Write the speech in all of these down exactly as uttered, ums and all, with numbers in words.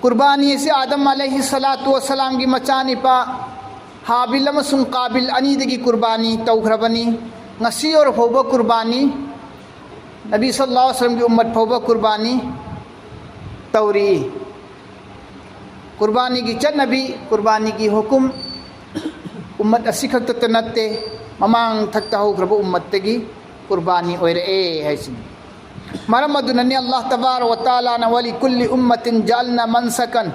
ꯀꯨꯔꯕꯥꯅꯤ ꯑꯁꯤ ꯑꯥꯗꯝ ꯑꯂꯩꯍꯤ ꯁꯂꯥꯇꯨ ꯋꯁꯂꯥꯝꯒꯤ ꯃꯆꯥꯅꯤꯄꯥ ꯍꯥꯕꯤꯜ ꯑꯃꯁꯨꯡ ꯀꯥꯕꯤꯜ ꯑꯅꯤꯗꯒꯤ ꯀꯨꯔꯕꯥꯅꯤ ꯇꯧꯈ꯭ꯔꯕꯅꯤ꯫ ꯉꯁꯤ ꯌꯧꯔꯐꯥꯎꯕ ꯀꯨꯔꯕꯥꯅꯤ ꯅꯕꯤ ꯁꯜꯂꯜꯂꯥꯍꯨ ꯑꯂꯩꯍꯤ ꯋꯁꯜꯂꯝꯒꯤ ꯎꯝꯃꯠ ꯐꯥꯎꯕ ꯀꯨꯔꯕꯥꯅꯤ ꯇꯧꯔꯤ꯫ ꯀꯨꯔꯕꯥꯅꯤꯒꯤ ꯆꯠꯅꯕꯤ, ꯀꯨꯔꯕꯥꯅꯤꯒꯤ ꯍꯨꯀꯨꯝ ꯎꯝꯃꯠ ꯑꯁꯤꯈꯛꯇꯇ ꯅꯠꯇꯦ, ꯃꯃꯥꯡ ꯊꯛꯇ ꯍꯧꯈ꯭ꯔꯕ ꯎꯝꯃꯠꯇꯒꯤ ꯀꯨꯔꯕꯥꯅꯤ ꯑꯣꯏꯔꯛꯑꯦ ꯍꯥꯏꯁꯤꯅꯤ꯫ ꯃꯔꯝ ꯑꯗꯨꯅꯅꯤ ꯑꯜꯂꯥꯍ ꯇꯕꯥꯔꯛ ꯋ ꯇꯥꯂꯥꯅ "ꯋꯂꯤꯀꯨꯜꯂꯤ ꯎꯝꯃꯇꯤꯟ ꯖꯑꯜꯅ ꯃꯟꯁꯀꯟ",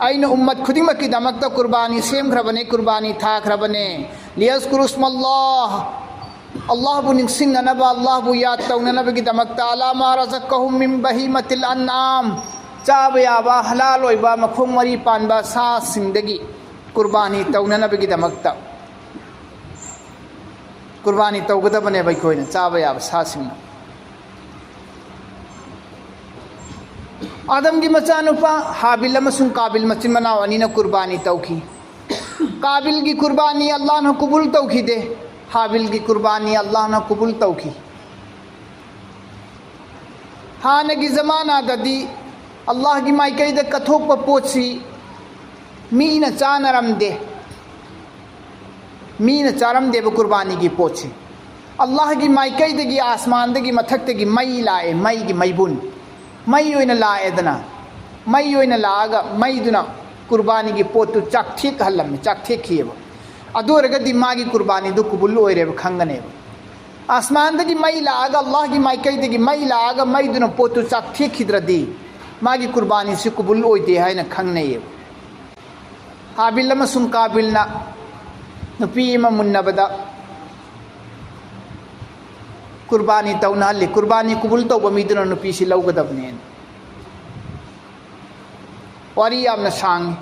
ꯑꯩꯅ ꯎꯝꯃꯠ ꯈꯨꯗꯤꯡꯃꯛꯀꯤꯗꯃꯛꯇ ꯀꯨꯔꯕꯥꯅꯤ ꯁꯦꯝꯈ꯭ꯔꯕꯅꯦ, ꯀꯨꯔꯕꯥꯅꯤ ꯊꯥꯈ꯭ꯔꯕꯅꯦ꯫ "ꯂꯤꯌꯁꯀꯨꯔꯨ ꯏꯁꯃꯜꯂꯥꯍ", ꯑꯜꯂꯥꯍꯕꯨ ꯅꯤꯡꯁꯤꯡꯅꯅꯕ, ꯑꯜꯂꯥꯍꯕꯨ ꯌꯥꯗ ꯇꯧꯅꯅꯕꯒꯤꯗꯃꯛꯇ, "ꯑꯂꯥ ꯃꯥ ꯔꯖꯛꯀꯍꯨꯝ ꯃꯤꯟ ꯕꯍꯤꯃꯇꯤꯜ ꯑꯟꯑꯥꯝ", ꯆꯥꯕ ꯌꯥꯕ ꯍꯂꯥꯜ ꯑꯣꯏꯕ ꯃꯈꯣꯡ ꯃꯔꯤ ꯄꯥꯟꯕ ꯁꯥꯁꯤꯡꯗꯒꯤ ꯀꯨꯔꯕꯥꯅꯤ ꯇꯧꯅꯅꯕꯒꯤꯗꯃꯛꯇ, ꯀꯨꯔꯕꯥꯅꯤ ꯇꯧꯒꯗꯕꯅꯦꯕ ꯑꯩꯈꯣꯏꯅ, ꯆꯥꯕ ꯌꯥꯕ ꯁꯥꯁꯤꯡꯅ꯫ ꯑꯥꯗꯝꯒꯤ ꯃꯆꯥꯅꯨꯄꯥ ꯍꯥꯕꯤꯜ ꯑꯃꯁꯨꯡ ꯀꯥꯕꯤꯜ ꯃꯆꯤꯟ ꯃꯅꯥꯎ ꯑꯅꯤꯅ ꯀꯨꯔꯕꯥꯅꯤ ꯇꯧꯈꯤ꯫ ꯀꯥꯕꯤꯜꯒꯤ ꯀꯨꯔꯕꯥꯅꯤ ꯑꯜꯂꯥꯍꯅ ꯀꯨꯕꯨꯜ ꯇꯧꯈꯤꯗꯦ, ꯍꯥꯕꯤꯜꯒꯤ ꯀꯨꯔꯕꯥꯅꯤ ꯑꯜꯂꯥꯍꯅ ꯀꯨꯕꯨꯜ ꯇꯧꯈꯤ꯫ ꯍꯥꯟꯅꯒꯤ ꯖꯃꯥꯅꯥꯗꯗꯤ ꯑꯜꯂꯥꯍꯒꯤ ꯃꯥꯏꯀꯩꯗ ꯀꯠꯊꯣꯛꯄ ꯄꯣꯠꯁꯤ ꯃꯤꯅ ꯆꯥꯅꯔꯝꯗꯦ, ꯃꯤꯅ ꯆꯥꯔꯝꯗꯦꯕ ꯀꯨꯔꯕꯥꯅꯤꯒꯤ ꯄꯣꯠꯁꯤ꯫ ꯑꯜꯂꯥꯍꯒꯤ ꯃꯥꯏꯀꯩꯗꯒꯤ, ꯑꯥꯁꯃꯥꯟꯗꯒꯤ, ꯃꯊꯛꯇꯒꯤ ꯃꯩ ꯂꯥꯛꯑꯦ, ꯃꯩꯒꯤ ꯃꯩꯕꯨꯟ, ꯃꯩ ꯑꯣꯏꯅ ꯂꯥꯛꯑꯦꯗꯅ꯫ ꯃꯩ ꯑꯣꯏꯅ ꯂꯥꯛꯑꯒ ꯃꯩꯗꯨꯅ ꯀꯨꯔꯕꯥꯅꯤꯒꯤ ꯄꯣꯠꯇꯨ ꯆꯥꯛꯊꯦꯛꯍꯜꯂꯝꯃꯤ, ꯆꯥꯛꯊꯦꯛꯈꯤꯑꯕ꯫ ꯑꯗꯨ ꯑꯣꯏꯔꯒꯗꯤ ꯃꯥꯒꯤ ꯀꯨꯔꯕꯥꯅꯤꯗꯨ ꯀꯨꯕꯨꯜ ꯑꯣꯏꯔꯦꯕ ꯈꯪꯒꯅꯦꯕ꯫ ꯑꯥꯁꯃꯥꯟꯗꯒꯤ ꯃꯩ ꯂꯥꯛꯑꯒ, ꯑꯜꯂꯥꯍꯒꯤ ꯃꯥꯏꯀꯩꯗꯒꯤ ꯃꯩ ꯂꯥꯛꯑꯒ ꯃꯩꯗꯨꯅ ꯄꯣꯠꯇꯨ ꯆꯥꯛꯊꯦꯛꯈꯤꯗ꯭ꯔꯗꯤ ꯃꯥꯒꯤ ꯀꯨꯔꯕꯥꯅꯤꯁꯤ ꯀꯨꯕꯨꯜ ꯑꯣꯏꯗꯦ ꯍꯥꯏꯅ ꯈꯪꯅꯩꯌꯦꯕ꯫ ꯍꯥꯕꯤꯜ ꯑꯃꯁꯨꯡ ꯀꯥꯕꯤꯜꯅ ꯅꯨꯄꯤ ꯑꯃ ꯃꯨꯟꯅꯕꯗ ꯀꯨꯔꯕꯥꯅꯤ ꯇꯧꯅꯍꯜꯂꯤ꯫ ꯀꯨꯔꯕꯥꯅꯤ ꯀꯨꯕꯨꯜ ꯇꯧꯕ ꯃꯤꯗꯨꯅ ꯅꯨꯄꯤꯁꯤ ꯂꯧꯒꯗꯕꯅꯦꯅ꯫ ꯋꯥꯔꯤ ꯌꯥꯝꯅ ꯁꯥꯡꯉꯤ꯫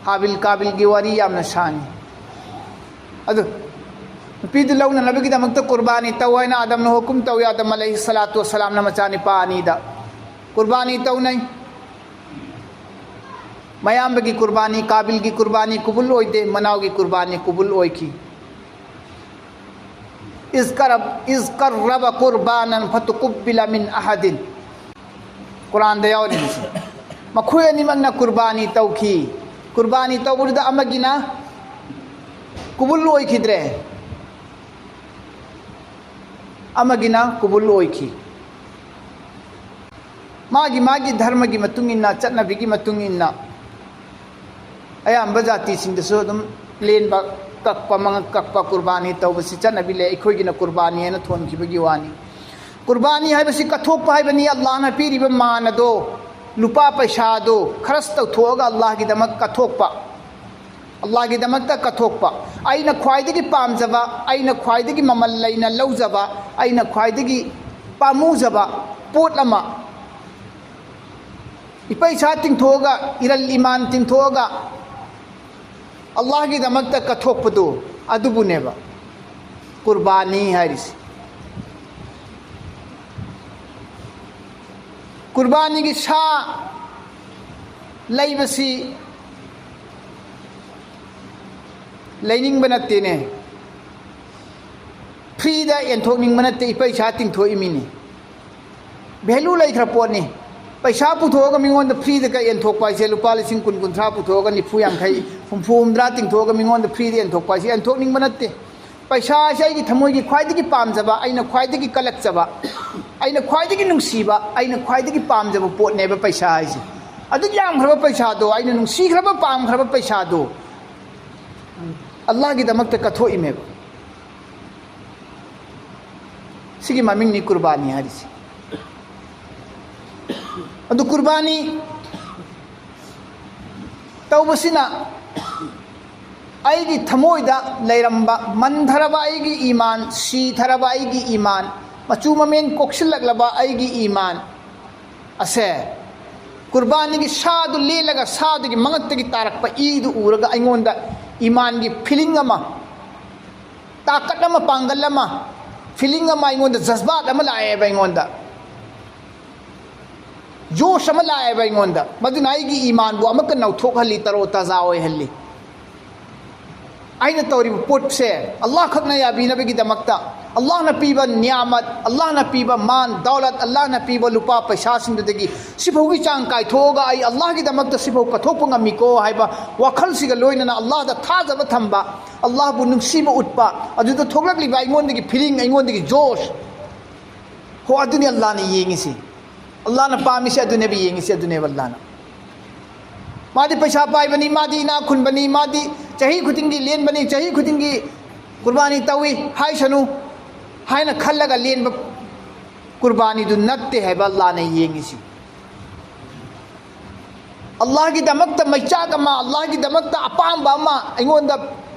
ꯍꯥꯕꯤꯜ ꯀꯥꯕꯤꯜꯒꯤ ꯋꯥꯔꯤ ꯌꯥꯝꯅ ꯁꯥꯡꯉꯤ꯫ ꯑꯗꯨ ꯅꯨꯄꯤꯗꯨ ꯂꯧꯅꯅꯕꯒꯤꯗꯃꯛꯇ ꯀꯨꯔꯕꯥꯅꯤ ꯇꯧ ꯍꯥꯏꯅ ꯑꯥꯗꯝꯅ ꯍꯨꯀꯨꯝ ꯇꯧꯏ꯫ ꯑꯥꯗꯝ ꯑꯂꯩꯍꯤ ꯁꯂꯥꯇꯨ ꯋꯁꯂꯥꯝꯅ ꯃꯆꯥꯅꯤꯄꯥ ꯑꯅꯤꯗ ꯀꯨꯔꯕꯥꯅꯤ ꯇꯧꯅꯩ꯫ ꯃꯌꯥꯝꯕꯒꯤ ꯀꯨꯔꯕꯥꯅꯤ, ꯀꯥꯕꯤꯜꯒꯤ ꯀꯨꯔꯕꯥꯅꯤ ꯀꯨꯕꯨꯜ ꯑꯣꯏꯗꯦ, ꯃꯅꯥꯎꯒꯤ ꯀꯨꯔꯕꯥꯅꯤ ꯀꯨꯕꯨꯜ ꯑꯣꯏꯈꯤ꯫ "ꯏꯖ ꯀꯔꯕ-, ꯏꯖ ꯀꯔꯔꯕ ꯀꯨꯔꯕꯥꯅꯟ ꯐꯇꯨꯀꯨꯕꯤꯂ ꯃꯤꯟ ꯑꯍꯗꯤꯟ", ꯀꯨꯔꯥꯟꯗ ꯌꯥꯎꯔꯤꯕꯁꯤ꯫ ꯃꯈꯣꯏ ꯑꯅꯤꯃꯛꯅ ꯀꯨꯔꯕꯥꯅꯤ ꯇꯧꯈꯤ꯫ ꯀꯨꯔꯕꯥꯅꯤ ꯇꯧꯕꯗꯨꯗ ꯑꯃꯒꯤꯅ ꯀꯨꯕꯨꯜ ꯑꯣꯏꯈꯤꯗ꯭ꯔꯦ, ꯑꯃꯒꯤꯅ ꯀꯨꯕꯨꯜ ꯑꯣꯏꯈꯤ꯫ ꯃꯥꯒꯤ ꯃꯥꯒꯤ ꯙꯔꯃꯒꯤ ꯃꯇꯨꯡ ꯏꯟꯅ, ꯆꯠꯅꯕꯤꯒꯤ ꯃꯇꯨꯡ ꯏꯟꯅ ꯑꯌꯥꯝꯕ ꯖꯥꯇꯤꯁꯤꯡꯗꯁꯨ ꯑꯗꯨꯝ ꯂꯦꯟꯕ, ꯀꯛꯄ, ꯃꯉꯛ ꯀꯛꯄ, ꯀꯨꯔꯕꯥꯅꯤ ꯇꯧꯕꯁꯤ ꯆꯠꯅꯕꯤ ꯂꯩ꯫ ꯑꯩꯈꯣꯏꯒꯤꯅ ꯀꯨꯔꯕꯥꯅꯤ ꯍꯥꯏꯅ ꯊꯣꯟꯈꯤꯕꯒꯤ ꯋꯥꯅꯤ꯫ ꯀꯨꯔꯕꯥꯅꯤ ꯍꯥꯏꯕꯁꯤ ꯀꯠꯊꯣꯛꯄ ꯍꯥꯏꯕꯅꯤ꯫ ꯑꯜꯂꯥꯍꯅ ꯄꯤꯔꯤꯕ ꯃꯥꯟ ꯑꯗꯣ, ꯂꯨꯄꯥ ꯄꯩꯁꯥꯗꯣ ꯈꯔꯁ ꯇꯧꯊꯣꯛꯑꯒ ꯑꯜꯂꯥꯍꯒꯤꯗꯃꯛ ꯀꯠꯊꯣꯛꯄ, ꯑꯜꯂꯥꯍꯒꯤꯗꯃꯛꯇ ꯀꯠꯊꯣꯛꯄ꯫ ꯑꯩꯅ ꯈ꯭ꯋꯥꯏꯗꯒꯤ ꯄꯥꯝꯖꯕ, ꯑꯩꯅ ꯈ꯭ꯋꯥꯏꯗꯒꯤ ꯃꯃꯜ ꯂꯩꯅ ꯂꯧꯖꯕ, ꯑꯩꯅ ꯈ꯭ꯋꯥꯏꯗꯒꯤ ꯄꯥꯝꯃꯨꯖꯕ ꯄꯣꯠ ꯑꯃ ꯏꯄꯩꯁꯥ ꯇꯤꯡꯊꯣꯛꯑꯒ, ꯏꯔꯜ ꯏꯃꯥꯟ ꯇꯤꯡꯊꯣꯛꯑꯒ ꯑꯜꯂꯥꯍꯒꯤꯗꯃꯛꯇ ꯀꯠꯊꯣꯛꯄꯗꯨ, ꯑꯗꯨꯕꯨꯅꯦꯕ ꯀꯨꯔꯕꯥꯅꯤ ꯍꯥꯏꯔꯤꯁꯤ꯫ ꯀꯨꯔꯕꯥꯅꯤꯒꯤ ꯁꯥ ꯂꯩꯕꯁꯤ ꯂꯩꯅꯤꯡꯕ ꯅꯠꯇꯦꯅꯦ꯫ ꯐ꯭ꯔꯤꯗ ꯌꯦꯟꯊꯣꯛꯅꯤꯡꯕ ꯅꯠꯇꯦ, ꯏꯄꯩꯁꯥ ꯇꯤꯡꯊꯣꯛꯏ ꯃꯤꯅꯤ꯫ ꯚꯦꯂꯨ ꯂꯩꯈ꯭ꯔ ꯄꯣꯠꯅꯤ꯫ ꯄꯩꯁꯥ ꯄꯨꯊꯣꯛꯑꯒ ꯃꯤꯉꯣꯟꯗ ꯐ꯭ꯔꯤꯗ ꯀꯛ ꯌꯦꯟꯊꯣꯛꯄ ꯍꯥꯏꯁꯦ, ꯂꯨꯄꯥ ꯂꯤꯁꯤꯡ ꯀꯨꯟ, ꯀꯨꯟꯊ꯭ꯔꯥ ꯄꯨꯊꯣꯛꯑꯒ ꯅꯤꯐꯨ, ꯌꯥꯡꯈꯩ, ꯍꯨꯝꯐꯨ, ꯍꯨꯝꯗ꯭ꯔꯥ ꯇꯤꯡꯊꯣꯛꯑꯒ ꯃꯤꯉꯣꯟꯗ ꯐ꯭ꯔꯤꯗ ꯌꯦꯟꯊꯣꯛꯄ ꯍꯥꯏꯁꯦ ꯌꯦꯟꯊꯣꯛꯅꯤꯡꯕ ꯅꯠꯇꯦ꯫ ꯄꯩꯁꯥ ꯍꯥꯏꯁꯦ ꯑꯩꯒꯤ ꯊꯃꯣꯏꯒꯤ ꯈ꯭ꯋꯥꯏꯗꯒꯤ ꯄꯥꯝꯖꯕ, ꯑꯩꯅ ꯈ꯭ꯋꯥꯏꯗꯒꯤ ꯀꯜꯂꯛꯆꯕ, ꯑꯩꯅ ꯈ꯭ꯋꯥꯏꯗꯒꯤ ꯅꯨꯡꯁꯤꯕ, ꯑꯩꯅ ꯈ꯭ꯋꯥꯏꯗꯒꯤ ꯄꯥꯝꯖꯕ ꯄꯣꯠꯅꯦꯕ ꯄꯩꯁꯥ ꯍꯥꯏꯁꯦ꯫ ꯑꯗꯨꯛ ꯌꯥꯝꯈ꯭ꯔꯕ ꯄꯩꯁꯥꯗꯣ, ꯑꯩꯅ ꯅꯨꯡꯁꯤꯈ꯭ꯔꯕ, ꯄꯥꯝꯈ꯭ꯔꯕ ꯄꯩꯁꯥꯗꯣ ꯑꯜꯂꯥꯍꯒꯤꯗꯃꯛꯇ ꯀꯠꯊꯣꯛꯏꯃꯦꯕ꯫ ꯁꯤꯒꯤ ꯃꯃꯤꯡꯅꯤ ꯀꯨꯔꯕꯥꯅꯤ ꯍꯥꯏꯔꯤꯁꯤ꯫ ꯑꯗꯨ ꯀꯨꯔꯕꯥꯅꯤ ꯇꯧꯕꯁꯤꯅ ꯑꯩꯒꯤ ꯊꯃꯣꯏꯗ ꯂꯩꯔꯝꯕ ꯃꯟꯊꯔꯕ ꯑꯩꯒꯤ ꯏꯃꯥꯟ, ꯁꯤꯊꯔꯕ ꯑꯩꯒꯤ ꯏꯃꯥꯟ, ꯃꯆꯨ ꯃꯃꯦꯟ ꯀꯣꯛꯁꯤꯜꯂꯛꯂꯕ ꯑꯩꯒꯤ ꯏꯃꯥꯟ ꯑꯁꯦ, ꯀꯨꯔꯕꯥꯅꯤꯒꯤ ꯁꯥꯗꯨ ꯂꯦꯜꯂꯒ ꯁꯥꯗꯨꯒꯤ ꯃꯉꯛꯇꯒꯤ ꯇꯥꯔꯛꯄ ꯏꯗꯨ ꯎꯔꯒ ꯑꯩꯉꯣꯟꯗ ꯏꯃꯥꯟꯒꯤ ꯐꯤꯂꯤꯡ ꯑꯃ, ꯇꯥꯀꯠ ꯑꯃ, ꯄꯥꯡꯒꯜ ꯑꯃ, ꯐꯤꯂꯤꯡ ꯑꯃ, ꯑꯩꯉꯣꯟꯗ ꯖꯖꯕꯥꯠ ꯑꯃ ꯂꯥꯛꯑꯦꯕ ꯑꯩꯉꯣꯟꯗ꯫ ꯖꯣꯁ ꯑꯃ ꯂꯥꯛꯑꯦꯕ ꯑꯩꯉꯣꯟꯗ꯫ ꯃꯗꯨꯅ ꯑꯩꯒꯤ ꯏꯃꯥꯟꯕꯨ ꯑꯃꯨꯛꯀ ꯅꯧꯊꯣꯛꯍꯜꯂꯤ, ꯇꯔꯣ ꯇꯥꯖꯥ ꯑꯣꯏꯍꯜꯂꯤ꯫ ꯑꯩꯅ ꯇꯧꯔꯤꯕ ꯄꯣꯠꯁꯦ ꯑꯜꯂꯥꯍ ꯈꯛꯅ ꯌꯥꯕꯤꯅꯕꯒꯤꯗꯃꯛꯇ ꯑꯜꯂꯥꯍꯅ ꯄꯤꯕ ꯅꯤꯌꯥꯃꯠ, ꯑꯜꯂꯥꯍꯅ ꯄꯤꯕ ꯃꯥꯟ ꯗꯧꯂꯠ, ꯑꯜꯂꯥꯍꯅ ꯄꯤꯕ ꯂꯨꯄꯥ ꯄꯩꯁꯥꯁꯤꯡꯗꯨꯗꯒꯤ ꯁꯤꯐꯥꯎꯒꯤ ꯆꯥꯡ ꯀꯥꯏꯊꯣꯛꯑꯒ ꯑꯩ ꯑꯜꯂꯥꯍꯒꯤꯗꯃꯛꯇ ꯁꯤꯐꯥꯎ ꯀꯠꯊꯣꯛꯄ ꯉꯝꯃꯤꯀꯣ ꯍꯥꯏꯕ ꯋꯥꯈꯜꯁꯤꯒ ꯂꯣꯏꯅꯅ ꯑꯜꯂꯥꯍꯗ ꯊꯥꯖꯕ ꯊꯝꯕ, ꯑꯜꯂꯥꯍꯕꯨ ꯅꯨꯡꯁꯤꯕ ꯎꯠꯄ, ꯑꯗꯨꯗ ꯊꯣꯛꯂꯛꯂꯤꯕ ꯑꯩꯉꯣꯟꯗꯒꯤ feeling, ꯑꯩꯉꯣꯟꯗꯒꯤ ꯖꯣꯁ, ꯍꯣ, ꯑꯗꯨꯅꯤ ꯑꯜꯂꯥꯍꯅ ꯌꯦꯡꯉꯤꯁꯤ꯫ ꯑꯜꯂꯥꯍꯅ ꯄꯥꯝꯃꯤꯁꯤ ꯑꯗꯨꯅꯦꯕ, ꯌꯦꯡꯉꯤꯁꯤ ꯑꯗꯨꯅꯦꯕ ꯑꯜꯂꯥꯍꯅ꯫ ꯃꯥꯗꯤ ꯄꯩꯁꯥ ꯄꯥꯏꯕꯅꯤ, ꯃꯥꯗꯤ ꯏꯅꯥꯛ ꯈꯨꯟꯕꯅꯤ, ꯃꯥꯗꯤ ꯆꯍꯤ ꯈꯨꯗꯤꯡꯒꯤ ꯂꯦꯟꯕꯅꯤ, ꯆꯍꯤ ꯈꯨꯗꯤꯡꯒꯤ ꯀꯨꯔꯕꯥꯅꯤ ꯇꯧꯏ ꯍꯥꯏꯁꯅꯨ ꯍꯥꯏꯅ ꯈꯜꯂꯒ ꯂꯦꯟꯕ ꯀꯨꯔꯕꯥꯅꯤꯗꯨ ꯅꯠꯇꯦ ꯍꯥꯏꯕ ꯑꯜꯂꯥꯍꯅ ꯌꯦꯡꯉꯤꯁꯤ꯫ ꯑꯜꯂꯥꯍꯒꯤꯗꯃꯛꯇ ꯃꯩꯆꯥꯛ ꯑꯃ, ꯑꯜꯂꯥꯍꯒꯤꯗꯃꯛꯇ ꯑꯄꯥꯝꯕ ꯑꯃ, ꯑꯩꯉꯣꯟꯗ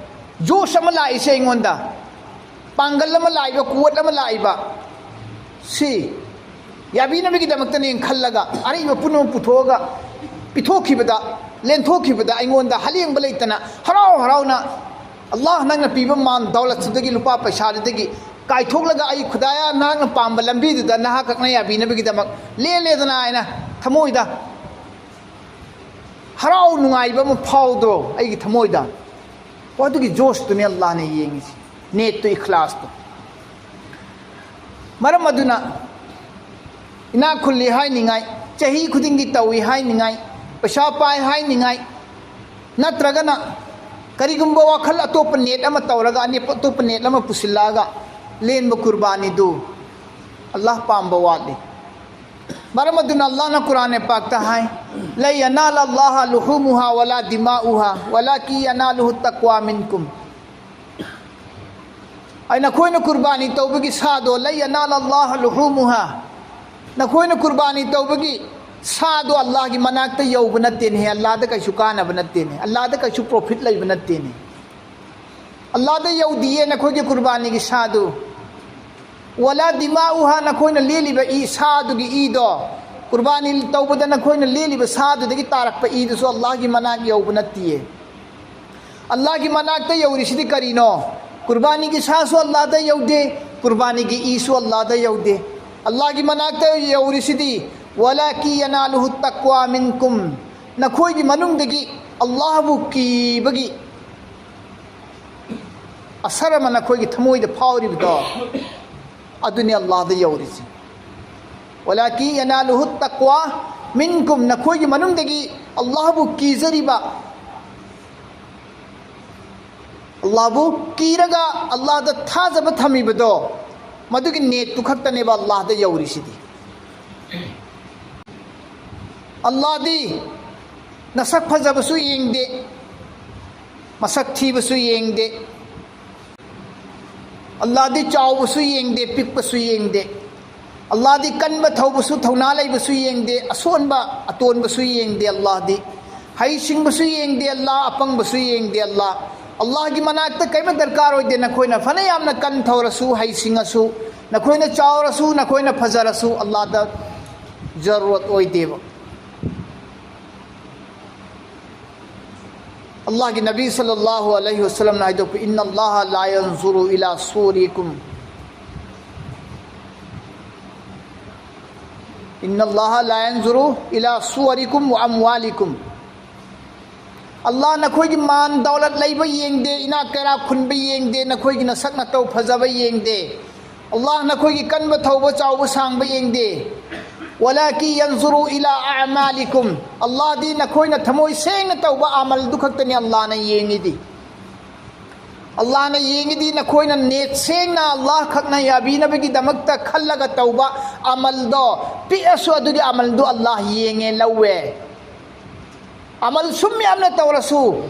ꯖꯣꯁ ꯑꯃ ꯂꯥꯛꯏꯁꯦ, ꯑꯩꯉꯣꯟꯗ ꯄꯥꯡꯒꯜ ꯑꯃ ꯂꯥꯛꯏꯕ, ꯀꯨꯋꯠ ꯑꯃ ꯂꯥꯛꯏꯕ, ꯁꯤ ꯌꯥꯕꯤꯅꯕꯒꯤꯗꯃꯛꯇꯅꯦꯅ ꯈꯜꯂꯒ ꯑꯔꯩꯕ ꯄꯨꯝꯅꯃꯛ ꯄꯨꯊꯣꯛꯑꯒ ꯄꯤꯊꯣꯛꯈꯤꯕꯗ, ꯂꯦꯟꯊꯣꯛꯈꯤꯕꯗ ꯑꯩꯉꯣꯟꯗ ꯍꯂꯦꯡꯕ ꯂꯩꯇꯅ ꯍꯔꯥꯎ ꯍꯔꯥꯎꯅ ꯑꯜꯂꯥꯍ ꯅꯪꯅ ꯄꯤꯕ ꯃꯥꯟ ꯗꯧꯂꯠꯁꯤꯗꯒꯤ, ꯂꯨꯄꯥ ꯄꯩꯁꯥꯗꯨꯗꯒꯤ ꯀꯥꯏꯊꯣꯛꯂꯒ ꯑꯩ ꯈꯨꯗꯥꯌꯥ ꯅꯍꯥꯛꯅ ꯄꯥꯝꯕ ꯂꯝꯕꯤꯗꯨꯗ ꯅꯍꯥꯛ ꯈꯛꯅ ꯌꯥꯕꯤꯅꯕꯒꯤꯗꯃꯛ ꯂꯦꯜꯂꯦꯗꯅ ꯍꯥꯏꯅ ꯊꯃꯣꯏꯗ ꯍꯔꯥꯎ ꯅꯨꯡꯉꯥꯏꯕ ꯑꯃ ꯐꯥꯎꯗ꯭ꯔꯣ ꯑꯩꯒꯤ ꯊꯃꯣꯏꯗ? ꯑꯣ, ꯑꯗꯨꯒꯤ ꯖꯣꯁꯇꯨꯅꯤ ꯑꯜꯂꯥꯍꯅ ꯌꯦꯡꯉꯤꯁꯤ, ꯅꯤꯌꯠꯇꯨ, ꯏꯈꯂꯥꯁꯇꯨ꯫ ꯃꯔꯝ ꯑꯗꯨꯅ ꯏꯅꯥꯛ ꯈꯨꯜꯂꯤ ꯍꯥꯏꯅꯤꯡꯉꯥꯏ, ꯆꯍꯤ ꯈꯨꯗꯤꯡꯒꯤ ꯇꯧꯏ ꯍꯥꯏꯅꯤꯡꯉꯥꯏ, ꯄꯩꯁꯥ ꯄꯥꯏ ꯍꯥꯏꯅꯤꯡꯉꯥꯏ, ꯅꯠꯇ꯭ꯔꯒꯅ ꯀꯔꯤꯒꯨꯝꯕ ꯋꯥꯈꯜ ꯑꯇꯣꯞꯄ ꯅꯤꯌꯠ ꯑꯃ ꯇꯧꯔꯒ, ꯑꯅꯦꯞꯄ ꯑꯇꯣꯞꯄ ꯅꯤꯌꯠ ꯑꯃ ꯄꯨꯁꯤꯜꯂꯛꯑꯒ ꯂꯦꯟꯕ ꯀꯨꯔꯕꯥꯅꯤꯗꯨ ꯑꯜꯂꯥꯍ ꯄꯥꯝꯕ ꯋꯥꯠꯂꯤ꯫ ꯃꯔꯝ ꯑꯗꯨꯅ ꯑꯜꯂꯥꯍꯅ ꯀꯨꯔꯥꯟ ꯄꯥꯛꯇ ꯍꯥꯏ, "ꯂꯟ ꯌꯅꯥꯂ ꯂꯥꯍ ꯂꯨꯍꯨꯃꯨꯍꯥ ꯋꯂꯥ ꯗꯤꯃꯥꯎꯍꯥ, ꯋꯂꯥꯀꯤꯟ ꯌꯅꯥꯂꯨꯍꯨ ꯇꯛꯋꯥ ꯃꯤꯟꯀꯨꯝ"꯫ ꯑꯩ ꯅꯈꯣꯏꯅ ꯀꯨꯔꯕꯥꯅꯤ ꯇꯧꯕꯒꯤ ꯁꯥꯗꯣ, "ꯂꯟ ꯌꯅꯥꯂ ꯂꯥꯍ ꯂꯨꯍꯨꯃꯨꯍꯥ", ꯅꯈꯣꯏꯅ ꯀꯨꯔꯕꯥꯅꯤ ꯇꯧꯕꯒꯤ ꯁꯥꯗꯣ ꯑꯜꯂꯥꯍꯒꯤ ꯃꯅꯥꯛꯇ ꯌꯧꯕ ꯅꯠꯇꯦꯅꯦ, ꯑꯜꯂꯥꯍꯗ ꯀꯩꯁꯨ ꯀꯥꯟꯅꯕ ꯅꯠꯇꯦꯅꯦ, ꯑꯜꯂꯥꯍꯗ ꯀꯩꯁꯨ profit ꯂꯩꯕ ꯅꯠꯇꯦꯅꯦ꯫ ꯑꯜꯂꯥꯍꯗ ꯌꯧꯗꯤꯌꯦ ꯅꯈꯣꯏꯒꯤ ꯀꯨꯔꯕꯥꯅꯤꯒꯤ ꯁꯥꯗꯨ꯫ "ꯋꯂꯥ ꯗꯤꯃꯥꯎꯍꯥ", ꯅꯈꯣꯏꯅ ꯂꯦꯜꯂꯤꯕ ꯏ, ꯁꯥꯗꯨꯒꯤ ꯏꯗꯣ, ꯀꯨꯔꯕꯥꯅꯤ ꯇꯧꯕꯗ ꯅꯈꯣꯏꯅ ꯂꯦꯜꯂꯤꯕ ꯁꯥꯗꯨꯗꯒꯤ ꯇꯥꯔꯛꯄ ꯏꯗꯨꯁꯨ ꯑꯜꯂꯥꯍꯒꯤ ꯃꯅꯥꯛ ꯌꯧꯕ ꯅꯠꯇꯤꯌꯦ꯫ ꯑꯜꯂꯥꯍꯒꯤ ꯃꯅꯥꯛꯇ ꯌꯧꯔꯤꯁꯤꯗꯤ ꯀꯔꯤꯅꯣ? ꯀꯨꯔꯕꯥꯅꯤꯒꯤ ꯁꯥꯁꯨ ꯑꯜꯂꯥꯍꯗ ꯌꯧꯗꯦ, ꯀꯨꯔꯕꯥꯅꯤꯒꯤ ꯏꯁꯨ ꯑꯜꯂꯥꯍꯗ ꯌꯧꯗꯦ꯫ ꯑꯜꯂꯥꯍꯒꯤ ꯃꯅꯥꯛꯇ ꯌꯧꯔꯤꯁꯤꯗꯤ, "ꯋꯂꯥꯀꯤꯟ ꯌꯅꯥꯂꯨꯍꯨ ꯇꯛꯋꯥ ꯃꯤꯟꯀꯨꯝ", ꯅꯈꯣꯏꯒꯤ ꯃꯅꯨꯡꯗꯒꯤ ꯑꯜꯂꯥꯍꯕꯨ ꯀꯤꯕꯒꯤ ꯑꯁꯔ ꯑꯃ ꯅꯈꯣꯏꯒꯤ ꯊꯃꯣꯏꯗ ꯐꯥꯎꯔꯤꯕꯗꯣ, ꯑꯗꯨꯅꯤ ꯑꯜꯂꯥꯍꯗ ꯌꯧꯔꯤꯁꯤ꯫ ولكن يناله التقوى منكم, ꯅꯈꯣꯏꯒꯤ ꯃꯅꯨꯡꯗꯒꯤ ꯑꯜꯂꯥꯍꯕꯨ ꯀꯤꯖꯔꯤꯕ, ꯑꯜꯂꯥꯍꯕꯨ ꯀꯤꯔꯒ ꯑꯜꯂꯥꯍꯗ ꯊꯥꯖꯕ ꯊꯝꯃꯤꯕꯗꯣ, ꯃꯗꯨꯒꯤ ꯅꯦꯠꯇꯨ ꯈꯛꯇꯅꯦꯕ ꯑꯜꯂꯥꯍꯗ ꯌꯧꯔꯤꯁꯤꯗꯤ꯫ ꯑꯜꯂꯥꯍꯗꯤ ꯅꯁꯛ ꯐꯖꯕꯁꯨ ꯌꯦꯡꯗꯦ, ꯃꯁꯛ ꯊꯤꯕꯁꯨ ꯌꯦꯡꯗꯦ꯫ ꯑꯜꯂꯥꯍꯗꯤ ꯆꯥꯎꯕꯁꯨ ꯌꯦꯡꯗꯦ, ꯄꯤꯛꯄꯁꯨ ꯌꯦꯡꯗꯦ꯫ ꯑꯜꯂꯥꯍꯗꯤ ꯀꯟꯕ ꯊꯧꯕꯁꯨ, ꯊꯧꯅꯥ ꯂꯩꯕꯁꯨ ꯌꯦꯡꯗꯦ, ꯑꯁꯣꯟꯕ ꯑꯇꯣꯟꯕꯁꯨ ꯌꯦꯡꯗꯦ꯫ ꯑꯜꯂꯥꯍꯗꯤ ꯍꯩꯁꯤꯡꯕꯁꯨ ꯌꯦꯡꯗꯦ ꯑꯜꯂꯥꯍ, ꯑꯄꯪꯕꯁꯨ ꯌꯦꯡꯗꯦ ꯑꯜꯂꯥꯍ꯫ ꯑꯜꯂꯥꯍꯒꯤ ꯃꯅꯥꯛꯇ ꯀꯔꯤꯝꯇ ꯗꯔꯀꯥꯔ ꯑꯣꯏꯗꯦ꯫ ꯅꯈꯣꯏꯅ ꯐꯅ ꯌꯥꯝꯅ ꯀꯟ ꯊꯧꯔꯁꯨ, ꯍꯩꯁꯤꯡꯉꯁꯨ, ꯅꯈꯣꯏꯅ ꯆꯥꯎꯔꯁꯨ, ꯅꯈꯣꯏꯅ ꯐꯖꯔꯁꯨ, ꯑꯜꯂꯥꯍꯗ ꯖꯔꯨꯔꯠ ꯑꯣꯏꯗꯦꯕ꯫ ꯑꯜꯂꯥꯍꯒꯤ ꯅꯕꯤ ꯁꯜꯂꯜꯂꯥꯍꯨ ꯑꯂꯩꯍꯤ ꯋꯁꯜꯂꯝꯅ ꯍꯥꯏꯗꯣꯛꯄ, إن الله لا ينظر إلى صوركم، إن الله لا ينظر إلى صوركم وأموالكم. ꯑꯜꯂꯥꯍ ꯅꯈꯣꯏꯒꯤ ꯃꯥꯟ ꯗꯧꯂꯠ ꯂꯩꯕ ꯌꯦꯡꯗꯦ, ꯏꯅꯥꯛ ꯀꯩꯔꯥꯛ ꯈꯨꯟꯕ ꯌꯦꯡꯗꯦ, ꯅꯈꯣꯏꯒꯤ ꯅꯁꯛ ꯅꯇꯧ ꯐꯖꯕ ꯌꯦꯡꯗꯦ꯫ ꯑꯜꯂꯥꯍ ꯅꯈꯣꯏꯒꯤ ꯀꯟꯕ ꯊꯧꯕ ꯆꯥꯎꯕ ꯁꯥꯡꯕ ꯌꯦꯡꯗꯦ꯫ ولكن ينظر إلى أعمالكم. ꯑꯜꯂꯥꯍꯗꯤ ꯅꯈꯣꯏꯅ ꯊꯃꯣꯏ ꯁꯦꯡꯅ ꯇꯧꯕ ꯑꯃꯜꯗꯨ ꯈꯛꯇꯅꯤ ꯑꯜꯂꯥꯍꯅ ꯌꯦꯡꯉꯤꯗꯤ꯫ ꯑꯜꯂꯥꯍꯅ ꯌꯦꯡꯉꯤꯗꯤ ꯅꯈꯣꯏꯅ ꯅꯦꯠ ꯁꯦꯡꯅ ꯑꯜꯂꯥꯍ ꯈꯛꯅ ꯌꯥꯕꯤꯅꯕꯒꯤꯗꯃꯛꯇ ꯈꯜꯂꯒ ꯇꯧꯕ ꯑꯃꯜꯗꯣ, ꯄꯤꯛꯑꯁꯨ ꯑꯗꯨꯒꯤ ꯑꯃꯜꯗꯨ ꯑꯜꯂꯥꯍ ꯌꯦꯡꯉꯦ, ꯂꯧꯋꯦ꯫ ꯑꯃꯜ ꯁꯨꯝ ꯌꯥꯝꯅ ꯇꯧꯔꯁꯨ,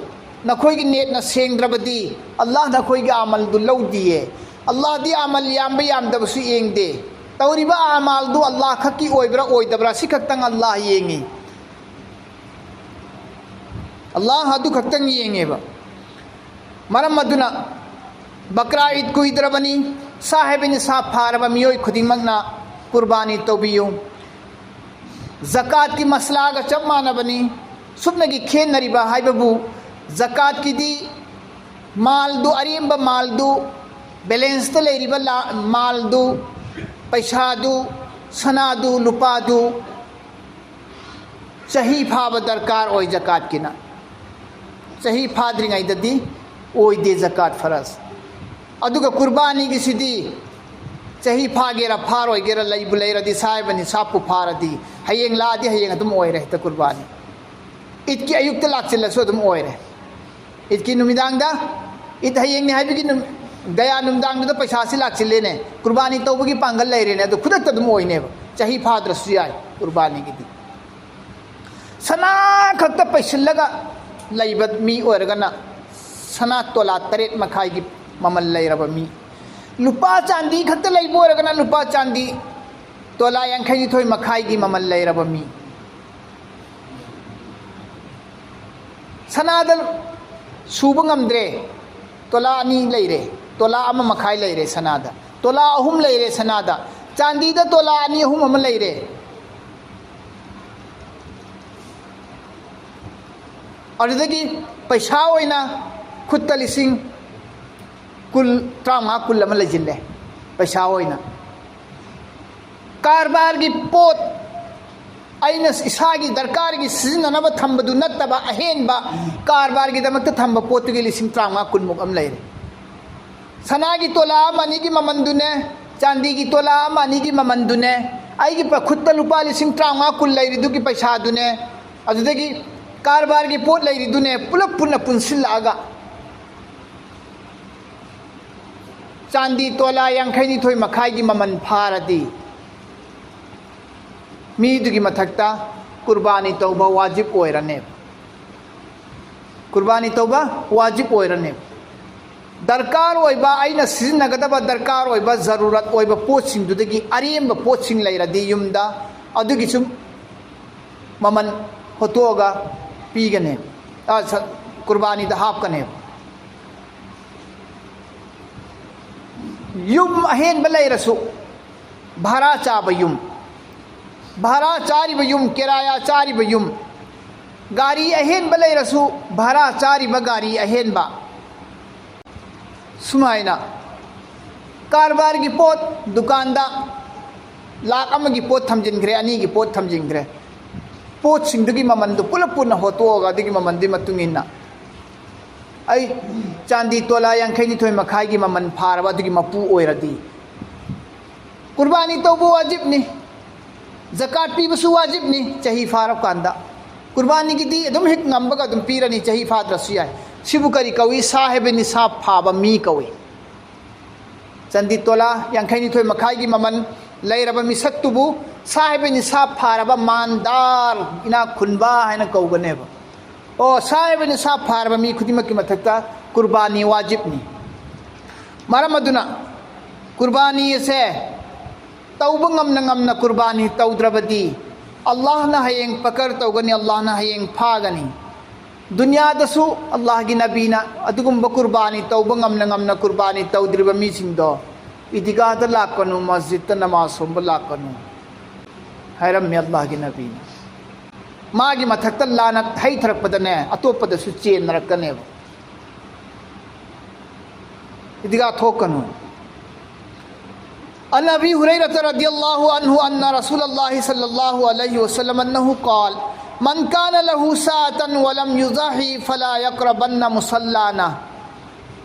ꯅꯈꯣꯏꯒꯤ ꯅꯦꯠꯅ ꯁꯦꯡꯗ꯭ꯔꯕꯗꯤ ꯑꯜꯂꯥꯍ ꯅꯈꯣꯏꯒꯤ ꯑꯃꯜꯗꯨ ꯂꯧꯗꯤꯌꯦ꯫ ꯑꯜꯂꯥꯍꯗꯤ ꯑꯃꯜ ꯌꯥꯝꯕ ꯌꯥꯝꯗꯕꯁꯨ ꯌꯦꯡꯗꯦ, ꯇꯧꯔꯤꯕ ꯑꯃꯜꯗꯨ ꯑꯜꯂꯥꯍ ꯈꯛꯀꯤ ꯑꯣꯏꯕ꯭ꯔꯥ ꯑꯣꯏꯗꯕ꯭ꯔꯥ, ꯁꯤ ꯈꯛꯇꯪ ꯑꯜꯂꯥꯍ ꯌꯦꯡꯉꯤ꯫ ꯑꯜꯂꯥꯍ ꯑꯗꯨ ꯈꯛꯇꯪ ꯌꯦꯡꯉꯦꯕ꯫ ꯃꯔꯝ ꯑꯗꯨꯅ ꯕꯀ꯭ꯔꯥ ꯏꯗ ꯀꯨꯏꯗ꯭ꯔꯕꯅꯤ, ꯁꯥꯍꯦꯕ ꯅꯤꯁꯥꯕ ꯐꯥꯔꯕ ꯃꯤꯑꯣꯏ ꯈꯨꯗꯤꯡꯃꯛꯅ ꯀꯨꯔꯕꯥꯅꯤ ꯇꯧꯕꯤꯌꯨ꯫ ꯖꯀꯥꯠꯀꯤ ꯃꯁꯂꯥꯒ ꯆꯞ ꯃꯥꯟꯅꯕꯅꯤ꯫ ꯁꯨꯞꯅꯒꯤ ꯈꯦꯠꯅꯔꯤꯕ ꯍꯥꯏꯕꯕꯨ, ꯖꯀꯥꯠꯀꯤꯗꯤ ꯃꯥꯜꯗꯨ, ꯑꯔꯦꯝꯕ ꯃꯥꯜꯗꯨ, ꯕꯦꯂꯦꯟꯁꯇ ꯂꯩꯔꯤꯕ ꯂꯥ-, ꯃꯥꯜꯗꯨ, ꯄꯩꯁꯥꯗꯨ, ꯁꯅꯥꯗꯨ, ꯂꯨꯄꯥꯗꯨ, ꯆꯍꯤ ꯐꯥꯕ ꯗꯔꯀꯥꯔ ꯑꯣꯏ ꯖꯀꯥꯠꯀꯤꯅ꯫ ꯆꯍꯤ ꯐꯥꯗ꯭ꯔꯤꯉꯩꯗꯗꯤ ꯑꯣꯏꯗꯦ ꯖꯀꯥꯠ ꯐꯔꯖ꯫ ꯑꯗꯨꯒ ꯀꯨꯔꯕꯥꯅꯤꯒꯤꯁꯤꯗꯤ ꯆꯍꯤ ꯐꯥꯒꯦꯔꯥ ꯐꯥꯔꯣꯏꯒꯦꯔꯥ, ꯂꯩꯕꯨ ꯂꯩꯔꯗꯤ ꯁꯥꯏꯕꯅꯤ, ꯁꯥꯞꯄꯨ ꯐꯥꯔꯗꯤ ꯍꯌꯦꯡ ꯂꯥꯛꯑꯗꯤ ꯍꯌꯦꯡ ꯑꯗꯨꯝ ꯑꯣꯏꯔꯦ ꯍꯦꯛꯇ ꯀꯨꯔꯕꯥꯅꯤ꯫ ꯏꯗꯀꯤ ꯑꯌꯨꯛꯇ ꯂꯥꯛꯆꯤꯜꯂꯁꯨ ꯑꯗꯨꯝ ꯑꯣꯏꯔꯦ꯫ ꯏꯗꯀꯤ ꯅꯨꯃꯤꯗꯥꯡꯗ, ꯏꯗ ꯍꯌꯦꯡꯅꯤ ꯍꯥꯏꯕꯒꯤ ꯅꯨꯃꯤ-, ꯗꯌꯥ ꯅꯨꯃꯤꯗꯥꯡꯗꯨꯗ ꯄꯩꯁꯥꯁꯤ ꯂꯥꯛꯆꯤꯜꯂꯦꯅꯦ, ꯀꯨꯔꯕꯥꯅꯤ ꯇꯧꯕꯒꯤ ꯄꯥꯡꯒꯜ ꯂꯩꯔꯦꯅꯦ, ꯑꯗꯨ ꯈꯨꯗꯛꯇ ꯑꯗꯨꯝ ꯑꯣꯏꯅꯦꯕ, ꯆꯍꯤ ꯐꯥꯗ꯭ꯔꯁꯨ ꯌꯥꯏ ꯀꯨꯔꯕꯥꯅꯤꯒꯤꯗꯤ꯫ ꯁꯅꯥ ꯈꯛꯇ ꯄꯩꯁꯤꯜꯂꯒ ꯂꯩꯕ ꯃꯤ ꯑꯣꯏꯔꯒꯅ ꯁꯅꯥ ꯇꯣꯂꯥ ꯇꯔꯦꯠ ꯃꯈꯥꯏꯒꯤ ꯃꯃꯜ ꯂꯩꯔꯕ ꯃꯤ, ꯂꯨꯄꯥ ꯆꯥꯟꯗꯤ ꯈꯛꯇ ꯂꯩꯕ ꯑꯣꯏꯔꯒꯅ ꯂꯨꯄꯥ ꯆꯥꯟꯗꯤ ꯇꯣꯂꯥ ꯌꯥꯡꯈꯩꯅꯤꯊꯣꯏ ꯃꯈꯥꯏꯒꯤ ꯃꯃꯜ ꯂꯩꯔꯕ ꯃꯤ, ꯁꯅꯥꯗ ꯁꯨꯕ ꯉꯝꯗ꯭ꯔꯦ, ꯇꯣꯂꯥ ꯑꯅꯤ ꯂꯩꯔꯦ, ꯇꯣꯂꯥ ꯑꯃ ꯃꯈꯥꯏ ꯂꯩꯔꯦ ꯁꯅꯥꯗ, ꯇꯣꯂꯥ ꯑꯍꯨꯝ ꯂꯩꯔꯦ ꯁꯅꯥꯗ, ꯆꯥꯟꯗꯤꯗ ꯇꯣꯂꯥ ꯑꯅꯤ ꯑꯍꯨꯝ ꯑꯃ ꯂꯩꯔꯦ꯫ ꯑꯗꯨꯗꯒꯤ ꯄꯩꯁꯥ ꯑꯣꯏꯅ ꯈꯨꯠꯇ ꯂꯤꯁꯤꯡ ꯀꯨꯟ, ꯇꯔꯥꯃꯉꯥ ꯀꯨꯟ ꯑꯃ ꯂꯩꯁꯤꯜꯂꯦ ꯄꯩꯁꯥ ꯑꯣꯏꯅ꯫ ꯀꯔꯕꯥꯔꯒꯤ ꯄꯣꯠ, ꯑꯩꯅ ꯏꯁꯥꯒꯤ ꯗꯔꯀꯥꯔꯒꯤ ꯁꯤꯖꯤꯟꯅꯅꯕ ꯊꯝꯕꯗꯨ ꯅꯠꯇꯕ ꯑꯍꯦꯟꯕ ꯀꯔꯕꯥꯔꯒꯤꯗꯃꯛꯇ ꯊꯝꯕ ꯄꯣꯠꯇꯨꯒꯤ ꯂꯤꯁꯤꯡ ꯇꯔꯥꯃꯉꯥ ꯀꯨꯟꯃꯨꯛ ꯑꯃ ꯂꯩꯔꯦ꯫ ꯁꯅꯥꯒꯤ ꯇꯣꯂꯥ ꯑꯃ ꯑꯅꯤꯒꯤ ꯃꯃꯟꯗꯨꯅꯦ, ꯆꯥꯟꯗꯤꯒꯤ ꯇꯣꯂꯥ ꯑꯃ ꯑꯅꯤꯒꯤ ꯃꯃꯟꯗꯨꯅꯦ, ꯑꯩꯒꯤ ꯄ-, ꯈꯨꯠꯇ ꯂꯨꯄꯥ ꯂꯤꯁꯤꯡ ꯇꯔꯥꯃꯉꯥ ꯀꯨꯟ ꯂꯩꯔꯤꯗꯨꯒꯤ ꯄꯩꯁꯥꯗꯨꯅꯦ, ꯑꯗꯨꯗꯒꯤ ꯀꯔꯕꯥꯔꯒꯤ ꯄꯣꯠ ꯂꯩꯔꯤꯗꯨꯅꯦ, ꯄꯨꯂꯞ ꯄꯨꯟꯅ ꯄꯨꯟꯁꯤꯜꯂꯛꯑꯒ ꯆꯥꯟꯗꯤ ꯇꯣꯂꯥ ꯌꯥꯡꯈꯩꯅꯤꯊꯣꯏ ꯃꯈꯥꯏꯒꯤ ꯃꯃꯜ ꯐꯥꯔꯗꯤ, ꯃꯤꯗꯨꯒꯤ ꯃꯊꯛꯇ ꯀꯨꯔꯕꯥꯅꯤ ꯇꯧꯕ ꯋꯥꯖꯤꯕ ꯑꯣꯏꯔꯅꯦꯕ꯫ ꯀꯨꯔꯕꯥꯅꯤ ꯇꯧꯕ ꯋꯥꯖꯤꯕ ꯑꯣꯏꯔꯅꯦꯕ꯫ ꯗꯔꯀꯥꯔ ꯑꯣꯏꯕ, ꯑꯩꯅ ꯁꯤꯖꯤꯟꯅꯒꯗꯕ ꯗꯔꯀꯥꯔ ꯑꯣꯏꯕ, ꯖꯔꯨꯔꯠ ꯑꯣꯏꯕ ꯄꯣꯠꯁꯤꯡꯗꯨꯗꯒꯤ ꯑꯔꯦꯝꯕ ꯄꯣꯠꯁꯤꯡ ꯂꯩꯔꯗꯤ ꯌꯨꯝꯗ, ꯑꯗꯨꯒꯤꯁꯨ ꯃꯃꯜ ꯍꯣꯠꯇꯣꯛꯑꯒ ꯄꯤꯒꯅꯦꯕ, ꯑ, ꯁ-, ꯀꯨꯔꯕꯥꯅꯤꯗ ꯍꯥꯞꯀꯅꯦꯕ꯫ ꯌꯨꯝ ꯑꯍꯦꯟꯕ ꯂꯩꯔꯁꯨ, ꯚꯔꯥ ꯆꯥꯕ ꯌꯨꯝ, ꯚꯔꯥ ꯆꯥꯔꯤꯕ ꯌꯨꯝ, ꯀꯤꯔꯥꯌꯥ ꯆꯥꯔꯤꯕ ꯌꯨꯝ, ꯒꯥꯔꯤ ꯑꯍꯦꯟꯕ ꯂꯩꯔꯁꯨ, ꯚꯔꯥ ꯆꯥꯔꯤꯕ ꯒꯥꯔꯤ ꯑꯍꯦꯟꯕ, ꯁꯨꯃꯥꯏꯅ ꯀꯔꯕꯥꯔꯒꯤ ꯄꯣꯠ, ꯗꯨꯀꯥꯟꯗ ꯂꯥꯛ ꯑꯃꯒꯤ ꯄꯣꯠ ꯊꯝꯖꯤꯟꯈ꯭ꯔꯦ, ꯑꯅꯤꯒꯤ ꯄꯣꯠ ꯊꯝꯖꯤꯟꯈ꯭ꯔꯦ, ꯄꯣꯠꯁꯤꯡꯗꯨꯒꯤ ꯃꯃꯟꯗꯨ ꯄꯨꯂꯞ ꯄꯨꯟꯅ ꯍꯣꯠꯇꯣꯛꯑꯒ, ꯑꯗꯨꯒꯤ ꯃꯃꯜꯗꯨꯒꯤ ꯃꯇꯨꯡ ꯏꯟꯅ ꯑꯩ ꯆꯥꯟꯗꯤ ꯇꯣꯂꯥ ꯌꯥꯡꯈꯩꯅꯤꯊꯣꯏ ꯃꯈꯥꯏꯒꯤ ꯃꯃꯜ ꯐꯥꯔꯕ ꯑꯗꯨꯒꯤ ꯃꯄꯨ ꯑꯣꯏꯔꯗꯤ꯫ ꯀꯨꯔꯕꯥꯅꯤ ꯇꯧꯕ ꯋꯥꯖꯤꯕꯅꯤ, ꯖꯀꯥꯠ ꯄꯤꯕꯁꯨ ꯋꯥꯖꯤꯕꯅꯤ ꯆꯍꯤ ꯐꯥꯔꯕ ꯀꯥꯟꯗ꯫ ꯀꯨꯔꯕꯥꯅꯤꯒꯤꯗꯤ ꯑꯗꯨꯝ ꯍꯦꯛ ꯉꯝꯕꯒ ꯑꯗꯨꯝ ꯄꯤꯔꯅꯤ, ꯆꯍꯤ ꯐꯥꯗ꯭ꯔꯁꯨ ꯌꯥꯏ꯫ ꯁꯤꯕꯨ ꯀꯔꯤ ꯀꯧꯏ? ꯁꯥꯍꯦꯕ ꯅꯤꯁꯥꯕ ꯐꯥꯕ ꯃꯤ ꯀꯧꯏ꯫ ꯆꯥꯟꯗꯤ ꯇꯣꯂꯥ ꯌꯥꯡꯈꯩꯅꯤꯊꯣꯏ ꯃꯈꯥꯏꯒꯤ ꯃꯃꯜ ꯂꯩꯔꯕ ꯃꯤꯁꯛꯇꯨꯕꯨ ꯁꯥꯍꯦꯕ ꯅꯤꯁꯥꯕ ꯐꯥꯔꯕ ꯃꯥꯟꯗꯥꯔ, ꯏꯅꯥꯛ ꯈꯨꯟꯕ ꯍꯥꯏꯅ ꯀꯧꯒꯅꯦꯕ꯫ ꯑꯣ, ꯁꯥꯍꯦꯕ ꯅꯤꯁꯥꯕ ꯐꯥꯔꯕ ꯃꯤ ꯈꯨꯗꯤꯡꯃꯛꯀꯤ ꯃꯊꯛꯇ ꯀꯨꯔꯕꯥꯅꯤ ꯋꯥꯖꯤꯕꯅꯤ꯫ ꯃꯔꯝ ꯑꯗꯨꯅ ꯀꯨꯔꯕꯥꯅꯤ ꯑꯁꯦ ꯇꯧꯕ ꯉꯝꯅ ꯉꯝꯅ ꯀꯨꯔꯕꯥꯅꯤ ꯇꯧꯗ꯭ꯔꯕꯗꯤ ꯑꯜꯂꯥꯍꯅ ꯍꯌꯦꯡ ꯄꯀꯔ ꯇꯧꯒꯅꯤ, ꯑꯜꯂꯥꯍꯅ ꯍꯌꯦꯡ ꯐꯥꯒꯅꯤ꯫ ꯗꯨꯅꯤꯌꯥꯗꯁꯨ ꯑꯜꯂꯥꯍꯒꯤ ꯅꯕꯤꯅ ꯑꯗꯨꯒꯨꯝꯕ ꯀꯨꯔꯕꯥꯅꯤ ꯇꯧꯕ ꯉꯝꯅ ꯉꯝꯅ ꯀꯨꯔꯕꯥꯅꯤ ꯇꯧꯗ꯭ꯔꯤꯕ ꯃꯤꯁꯤꯡꯗꯣ ꯏꯗꯤꯒꯥꯗ ꯂꯥꯛꯀꯅꯨ, ꯃꯁꯖꯤꯗꯇ ꯅꯃꯥꯖ ꯁꯣꯟꯕ ꯂꯥꯛꯀꯅꯨ ꯍꯥꯏꯔꯝꯃꯤ ꯑꯜꯂꯥꯍꯒꯤ ꯅꯕꯤꯅ꯫ ꯃꯥꯒꯤ ꯃꯊꯛꯇ ꯂꯥꯅꯠ ꯍꯩꯊꯔꯛꯄꯗꯅꯦ, ꯑꯇꯣꯞꯄꯗꯁꯨ ꯆꯦꯟꯅꯔꯛꯀꯅꯦꯕ꯫ ꯏꯗꯤꯒꯥ ꯊꯣꯛꯀꯅꯨ꯫ عن أبي هريرة رضي الله عنه أن رسول الله صلى الله عليه وسلم أنه قال: من كان له ساعة ولم يضح فلا يقربن مصلانا.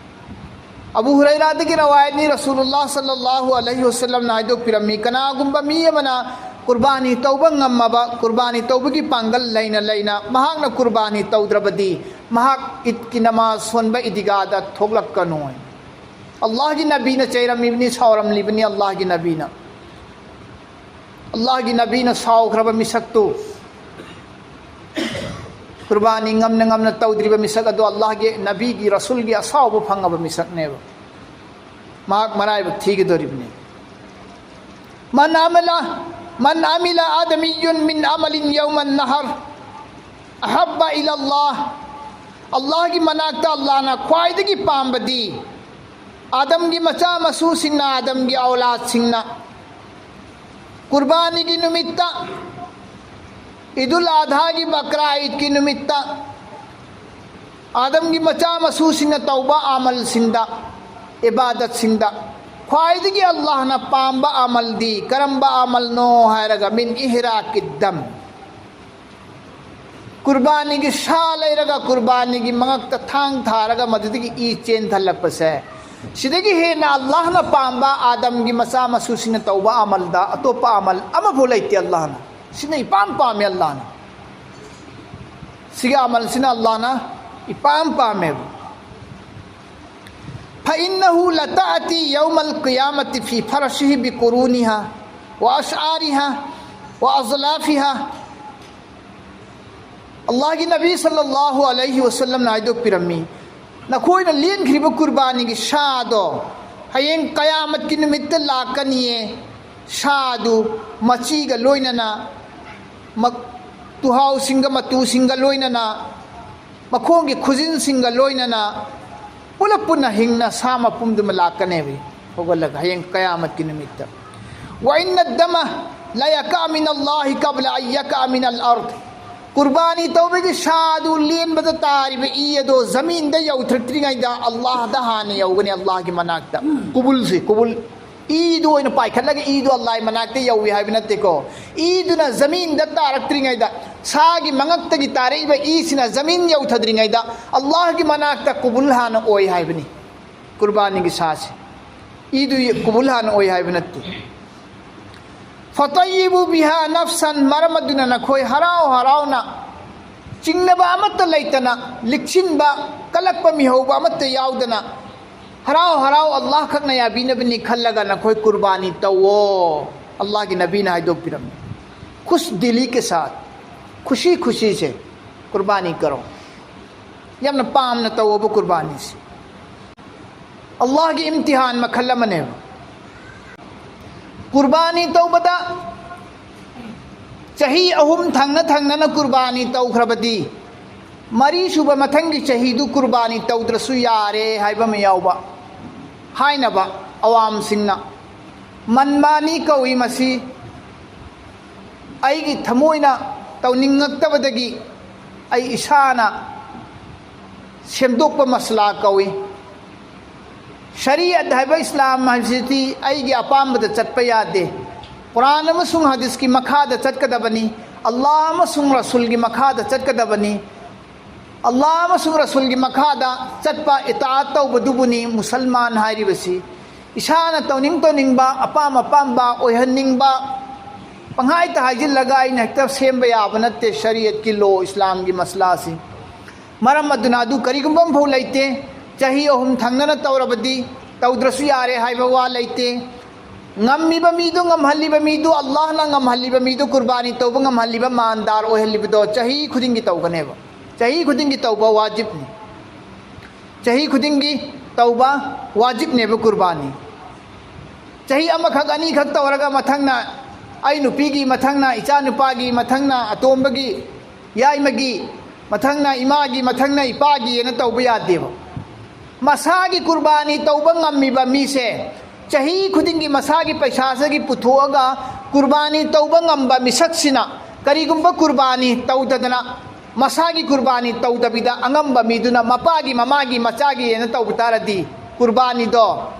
ꯑꯕꯨ ꯍꯨꯔꯩꯔꯥꯗꯒꯤ ꯔꯋꯥꯌꯠꯅꯤ, ꯔꯁꯨꯂꯨꯜꯂꯥꯍ ꯁꯜꯂꯜꯂꯥꯍꯨ ꯑꯂꯩꯍꯤ ꯋꯁꯜꯂꯝꯅ ꯍꯥꯏꯗꯣꯛꯄꯤꯔꯝꯃꯤ, ꯀꯅꯥꯒꯨꯝꯕ ꯃꯤ ꯑꯃꯅ ꯀꯨꯔꯕꯥꯅꯤ ꯇꯧꯕ ꯉꯝꯃꯕ, ꯀꯨꯔꯕꯥꯅꯤ ꯇꯧꯕꯒꯤ ꯄꯥꯡꯒꯜ ꯂꯩꯅ ꯂꯩꯅ ꯃꯍꯥꯛꯅ ꯀꯨꯔꯕꯥꯅꯤ ꯇꯧꯗ꯭ꯔꯕꯗꯤ ꯃꯍꯥꯛ ꯏꯗꯀꯤ ꯅꯃꯥꯖ ꯁꯣꯟꯕ ꯏꯗꯤꯒꯥꯗ ꯊꯣꯛꯂꯛꯀꯅꯨ꯫ ꯑꯜꯂꯥꯍꯒꯤ ꯅꯕꯤꯅ ꯆꯩꯔꯝꯃꯤꯕꯅꯤ, ꯁꯥꯎꯔꯝꯂꯤꯕꯅꯤ ꯑꯜꯂꯥꯍꯒꯤ ꯅꯕꯤꯅ꯫ ꯑꯜꯂꯥꯍꯒꯤ ꯅꯕꯤꯅ ꯁꯥꯎꯈ꯭ꯔꯕ ꯃꯤꯁꯛꯇꯨ, ꯀꯨꯔꯕꯥꯅꯤ ꯉꯝꯅ ꯉꯝꯅ ꯇꯧꯗ꯭ꯔꯤꯕ ꯃꯤꯁꯛ ꯑꯗꯨ ꯑꯜꯂꯥꯍꯒꯤ ꯅꯕꯤꯒꯤ ꯔꯁꯨꯜꯒꯤ ꯑꯁꯥꯎꯕ ꯐꯪꯉꯕ ꯃꯤꯁꯛꯅꯦꯕ꯫ ꯃꯍꯥꯛ ꯃꯔꯥꯏꯕꯛ ꯊꯤꯒꯗꯧꯔꯤꯕꯅꯤ꯫ من عمل، من عمل آدمي من عمل يوم النحر أحب إلى الله. ꯑꯜꯂꯥꯍꯒꯤ ꯃꯅꯥꯛꯇ ꯑꯜꯂꯥꯍꯅ ꯈ꯭ꯋꯥꯏꯗꯒꯤ ꯄꯥꯝꯕꯗꯤ ꯑꯥꯗꯝꯒꯤ ꯃꯆꯥ ꯃꯁꯨꯁꯤꯡꯅ, ꯑꯥꯗꯝꯒꯤ ꯑꯧꯂꯥꯗꯁꯤꯡꯅ ꯀꯨꯔꯕꯥꯅꯤꯒꯤ ꯅꯨꯃꯤꯠꯇ, ꯏꯗꯨꯜ ꯑꯗꯍꯥꯒꯤ, ꯕꯀ꯭ꯔꯥ ꯏꯗꯀꯤ ꯅꯨꯃꯤꯠꯇ ꯑꯥꯗꯝꯒꯤ ꯃꯆꯥ ꯃꯁꯨꯁꯤꯡꯅ ꯇꯧꯕ ꯑꯃꯜꯁꯤꯡꯗ, ꯏꯕꯥꯗꯠꯁꯤꯡꯗ ꯈ꯭ꯋꯥꯏꯗꯒꯤ ꯑꯜꯂꯥꯍꯅ ꯄꯥꯝꯕ ꯑꯃꯜꯗꯤ ꯀꯔꯝꯕ ꯑꯃꯜꯅꯣ ꯍꯥꯏꯔꯒ, من إحراق الدم. ꯀꯨꯔꯕꯥꯅꯤꯒꯤ ꯁꯥ ꯂꯩꯔꯒ ꯀꯨꯔꯕꯥꯅꯤꯒꯤ ꯃꯉꯛꯇ ꯊꯥꯡ ꯊꯥꯔꯒ ꯃꯗꯨꯗꯒꯤ ꯏ ꯆꯦꯟꯊꯜꯂꯛꯄꯁꯦ, ꯁꯤꯗꯒꯤ ꯍꯦꯟꯅ ꯑꯜꯂꯥꯍꯅ ꯄꯥꯝꯕ ꯑꯥꯗꯝꯒꯤ ꯃꯆꯥ ꯃꯁꯨꯁꯤꯡꯅ ꯇꯧꯕ ꯑꯃꯜꯗ ꯑꯇꯣꯞꯄ ꯑꯃꯜ ꯑꯃꯐꯥꯎ ꯂꯩꯇꯦ꯫ ꯑꯜꯂꯥꯍꯅ ꯁꯤꯅ ꯏꯄꯥꯝ ꯄꯥꯝꯃꯦ꯫ ꯑꯜꯂꯥꯍꯅ ꯁꯤꯒꯤ ꯑꯃꯜꯁꯤꯅ ꯑꯜꯂꯥꯍꯅ ꯏꯄꯥꯝ ꯄꯥꯝꯃꯦꯕ꯫ فإنه لتأتي يوم القيامة في فرشه بقرونها وأشعارها وأظلافها. ꯑꯜꯂꯥꯍꯒꯤ ꯅꯕꯤ ꯁꯜꯂꯜꯂꯥꯍꯨ ꯑꯂꯩꯍꯤ ꯋꯁꯜꯂꯝꯅ ꯍꯥꯏꯗꯣꯛꯄꯤꯔꯝꯃꯤ, ꯅꯈꯣꯏꯅ ꯂꯦꯟꯈ꯭ꯔꯤꯕ ꯀꯨꯔꯕꯥꯅꯤꯒꯤ ꯁꯥꯗꯣ ꯍꯌꯦꯡ ꯀꯌꯥꯃꯠꯀꯤ ꯅꯨꯃꯤꯠꯇ ꯂꯥꯛꯀꯅꯤꯌꯦ꯫ ꯁꯥꯗꯨ ꯃꯆꯤꯒ ꯂꯣꯏꯅꯅ, ꯃ-, ꯇꯨꯍꯥꯎꯁꯤꯡꯒ ꯃꯇꯨꯁꯤꯡꯒ ꯂꯣꯏꯅꯅ, ꯃꯈꯣꯡꯒꯤ ꯈꯨꯖꯤꯟꯁꯤꯡꯒ ꯂꯣꯏꯅꯅ ꯄꯨꯂꯞ ꯄꯨꯟꯅ ꯍꯤꯡꯅ ꯁꯥ ꯃꯄꯨꯝꯗꯨꯃ ꯂꯥꯛꯀꯅꯦꯕ ꯍꯧꯒꯠꯂꯒ ꯍꯌꯦꯡ ꯀꯌꯥꯃꯠꯀꯤ ꯅꯨꯃꯤꯠꯇ꯫ وإن الدم ليقع من الله قبل أن يقع من الأرض. ꯀꯨꯔꯕꯥꯅꯤ ꯇꯧꯕꯒꯤ ꯁꯥꯗꯨ ꯂꯦꯟꯕꯗ ꯇꯥꯔꯤꯕ ꯏ ꯑꯗꯣ ꯖꯃꯤꯟꯗ ꯌꯧꯊꯔꯛꯇ꯭ꯔꯤꯉꯩꯗ ꯑꯜꯂꯥꯍꯗ ꯍꯥꯟꯅ ꯌꯧꯒꯅꯤ, ꯑꯜꯂꯥꯍꯒꯤ ꯃꯅꯥꯛꯇ꯫ ꯀꯨꯕꯨꯜꯁꯤ, ꯀꯨꯕꯨꯜ, ꯏꯗꯨ ꯑꯣꯏꯅ ꯄꯥꯏꯈꯠꯂꯒ ꯏꯗꯨ ꯑꯜꯂꯥꯍꯒꯤ ꯃꯅꯥꯛꯇ ꯌꯧꯏ ꯍꯥꯏꯕ ꯅꯠꯇꯦꯀꯣ꯫ ꯏꯗꯨꯅ ꯖꯃꯤꯟꯗ ꯇꯥꯔꯛꯇ꯭ꯔꯤꯉꯩꯗ, ꯁꯥꯒꯤ ꯃꯉꯛꯇꯒꯤ ꯇꯥꯔꯛꯏꯕ ꯏꯁꯤꯅ ꯖꯃꯤꯟ ꯌꯧꯊꯗ꯭ꯔꯤꯉꯩꯗ ꯑꯜꯂꯥꯍꯒꯤ ꯃꯅꯥꯛꯇ ꯀꯨꯕꯨꯜ ꯍꯥꯟꯅ ꯑꯣꯏ ꯍꯥꯏꯕꯅꯤ꯫ ꯀꯨꯔꯕꯥꯅꯤꯒꯤ ꯁꯥꯁꯤ ꯏꯗꯨ ꯀꯨꯕꯨꯜ ꯍꯥꯟꯅ ꯑꯣꯏ ꯍꯥꯏꯕ ꯅꯠꯇꯦ꯫ فطيبوا بها نفسا. ꯃꯔꯝ ꯑꯗꯨꯅ ꯅꯈꯣꯏ ꯍꯔꯥꯎ ꯍꯔꯥꯎꯅ ꯆꯤꯡꯅꯕ ꯑꯃꯠꯇ ꯂꯩꯇꯅ, ꯂꯤꯛꯁꯤꯟꯕ, ꯀꯂꯛꯄ ꯃꯤꯍꯧꯕ ꯑꯃꯠꯇ ꯌꯥꯎꯗꯅ, ꯍꯔꯥꯎ ꯍꯔꯥꯎ ꯑꯜꯂꯥꯍ ꯈꯛꯅ ꯌꯥꯕꯤꯅꯕꯅꯤ ꯈꯜꯂꯒ ꯅꯈꯣꯏ ꯀꯨꯔꯕꯥꯅꯤ ꯇꯧꯋꯣ꯫ ꯑꯜꯂꯥꯍꯒꯤ ꯅꯕꯤꯅ ꯍꯥꯏꯗꯣꯛꯄꯤꯔꯝꯃꯤ, ꯈꯨꯁ ꯗꯤꯂꯤ ꯀꯦ ꯁꯥꯊ, ꯈꯨꯁꯤ ꯈꯨꯁꯤꯁꯦ ꯀꯨꯔꯕꯥꯅꯤ ꯀꯔꯣ꯫ ꯌꯥꯝꯅ ꯄꯥꯝꯅ ꯇꯧꯋꯣꯕ ꯀꯨꯔꯕꯥꯅꯤꯁꯦ꯫ ꯑꯜꯂꯥꯍꯒꯤ ꯏꯝꯇꯤꯍꯥꯟ ꯃꯈꯜ ꯑꯃꯅꯦꯕ꯫ ꯀꯨꯔꯕꯥꯅꯤ ꯇꯧꯕꯗ ꯆꯍꯤ ꯑꯍꯨꯝ ꯊꯪꯅ ꯊꯪꯅꯅ ꯀꯨꯔꯕꯥꯅꯤ ꯇꯧꯈ꯭ꯔꯕꯗꯤ, ꯃꯔꯤꯁꯨꯕ ꯃꯊꯪꯒꯤ ꯆꯍꯤꯗꯨ ꯀꯨꯔꯕꯥꯅꯤ ꯇꯧꯗ꯭ꯔꯁꯨ ꯌꯥꯔꯦ ꯍꯥꯏꯕ ꯑꯃ ꯌꯥꯎꯕ, ꯍꯥꯏꯅꯕ ꯑꯋꯥꯝꯁꯤꯡꯅ꯫ ꯃꯟꯃꯥꯅꯤ ꯀꯧꯏ ꯃꯁꯤ꯫ ꯑꯩꯒꯤ ꯊꯃꯣꯏꯅ ꯇꯧꯅꯤꯡꯉꯛꯇꯕꯗꯒꯤ ꯑꯩ ꯏꯁꯥꯅ ꯁꯦꯝꯗꯣꯛꯄ ꯃꯁꯂꯥ ꯀꯧꯏ꯫ ꯁꯔꯤꯌꯠ ꯍꯥꯏꯕ ꯏꯁꯂꯥꯝ ꯍꯥꯏꯕꯁꯤꯗꯤ ꯑꯩꯒꯤ ꯑꯄꯥꯝꯕꯗ ꯆꯠꯄ ꯌꯥꯗꯦ꯫ ꯀꯨꯔꯥꯟ ꯑꯃꯁꯨꯡ ꯍꯗꯤꯁꯀꯤ ꯃꯈꯥꯗ ꯆꯠꯀꯗꯕꯅꯤ꯫ ꯑꯜꯂꯥꯍ ꯑꯃꯁꯨꯡ ꯔꯁꯨꯜꯒꯤ ꯃꯈꯥꯗ ꯆꯠꯀꯗꯕꯅꯤ꯫ ꯑꯜꯂꯥꯍ ꯑꯃꯁꯨꯡ ꯔꯁꯨꯜꯒꯤ ꯃꯈꯥꯗ ꯆꯠꯄ, ꯏꯇꯥꯑꯠ ꯇꯧꯕꯗꯨꯕꯨꯅꯤ ꯃꯨꯁꯜꯃꯥꯟ ꯍꯥꯏꯔꯤꯕꯁꯤ꯫ ꯏꯁꯥꯅ ꯇꯧꯅꯤꯡ ꯇꯧꯅꯤꯡꯕ, ꯑꯄꯥꯝ ꯑꯄꯥꯝꯕ ꯑꯣꯏꯍꯟꯅꯤꯡꯕ, ꯄꯪꯍꯥꯏꯇ ꯍꯥꯏꯖꯤꯜꯂꯒ ꯑꯩꯅ ꯍꯦꯛꯇ ꯁꯦꯝꯕ ꯌꯥꯕ ꯅꯠꯇꯦ ꯁꯔꯤꯌꯠꯀꯤ ꯂꯣ, ꯏꯁꯂꯥꯝꯒꯤ ꯃꯁꯂꯥꯁꯤ꯫ ꯃꯔꯝ ꯑꯗꯨꯅ ꯑꯗꯨ ꯀꯔꯤꯒꯨꯝꯕ ꯑꯃꯐꯥꯎ ꯂꯩꯇꯦ꯫ ꯆꯍꯤ ꯑꯍꯨꯝ ꯊꯪꯅꯅ ꯇꯧꯔꯕꯗꯤ ꯇꯧꯗ꯭ꯔꯁꯨ ꯌꯥꯔꯦ ꯍꯥꯏꯕ ꯋꯥ ꯂꯩꯇꯦ꯫ ꯉꯝꯃꯤꯕ ꯃꯤꯗꯨ, ꯉꯝꯍꯜꯂꯤꯕ ꯃꯤꯗꯨ, ꯑꯜꯂꯥꯍꯅ ꯉꯝꯍꯜꯂꯤꯕ ꯃꯤꯗꯨ, ꯀꯨꯔꯕꯥꯅꯤ ꯇꯧꯕ ꯉꯝꯍꯜꯂꯤꯕ, ꯃꯥꯟꯗꯥꯔ ꯑꯣꯏꯍꯜꯂꯤꯕꯗꯣ ꯆꯍꯤ ꯈꯨꯗꯤꯡꯒꯤ ꯇꯧꯒꯅꯦꯕ꯫ ꯆꯍꯤ ꯈꯨꯗꯤꯡꯒꯤ ꯇꯧꯕ ꯋꯥꯖꯤꯕꯅꯤ꯫ ꯆꯍꯤ ꯈꯨꯗꯤꯡꯒꯤ ꯇꯧꯕ ꯋꯥꯖꯤꯕꯅꯦꯕ ꯀꯨꯔꯕꯥꯅꯤ꯫ ꯆꯍꯤ ꯑꯃꯈꯛ ꯑꯅꯤꯈꯛ ꯇꯧꯔꯒ ꯃꯊꯪꯅ ꯑꯩ ꯅꯨꯄꯤꯒꯤ, ꯃꯊꯪꯅ ꯏꯆꯥ ꯅꯨꯄꯥꯒꯤ, ꯃꯊꯪꯅ ꯑꯇꯣꯝꯕꯒꯤ, ꯌꯥꯏꯃꯒꯤ, ꯃꯊꯪꯅ ꯏꯃꯥꯒꯤ, ꯃꯊꯪꯅ ꯏꯄꯥꯒꯤꯅ ꯇꯧꯕ ꯌꯥꯗꯦꯕ꯫ ꯃꯁꯥꯒꯤ ꯀꯨꯔꯕꯥꯅꯤ ꯇꯧꯕ ꯉꯝꯃꯤꯕ ꯃꯤꯁꯦ, ꯆꯍꯤ ꯈꯨꯗꯤꯡꯒꯤ ꯃꯁꯥꯒꯤ ꯄꯩꯁꯥꯁꯤꯒꯤ ꯄꯨꯊꯣꯛꯑꯒ ꯀꯨꯔꯕꯥꯅꯤ ꯇꯧꯕ ꯉꯝꯕ ꯃꯤꯁꯛꯁꯤꯅ ꯀꯔꯤꯒꯨꯝꯕ ꯀꯨꯔꯕꯥꯅꯤ ꯇꯧꯗꯗꯅ, ꯃꯁꯥꯒꯤ ꯀꯨꯔꯕꯥꯅꯤ ꯇꯧꯗꯕꯤꯗ ꯑꯉꯝꯕ ꯃꯤꯗꯨꯅ ꯃꯄꯥꯒꯤ, ꯃꯃꯥꯒꯤ, ꯃꯆꯥꯒꯤꯅ ꯇꯧꯕ ꯇꯥꯔꯗꯤ, ꯀꯨꯔꯕꯥꯅꯤꯗꯣ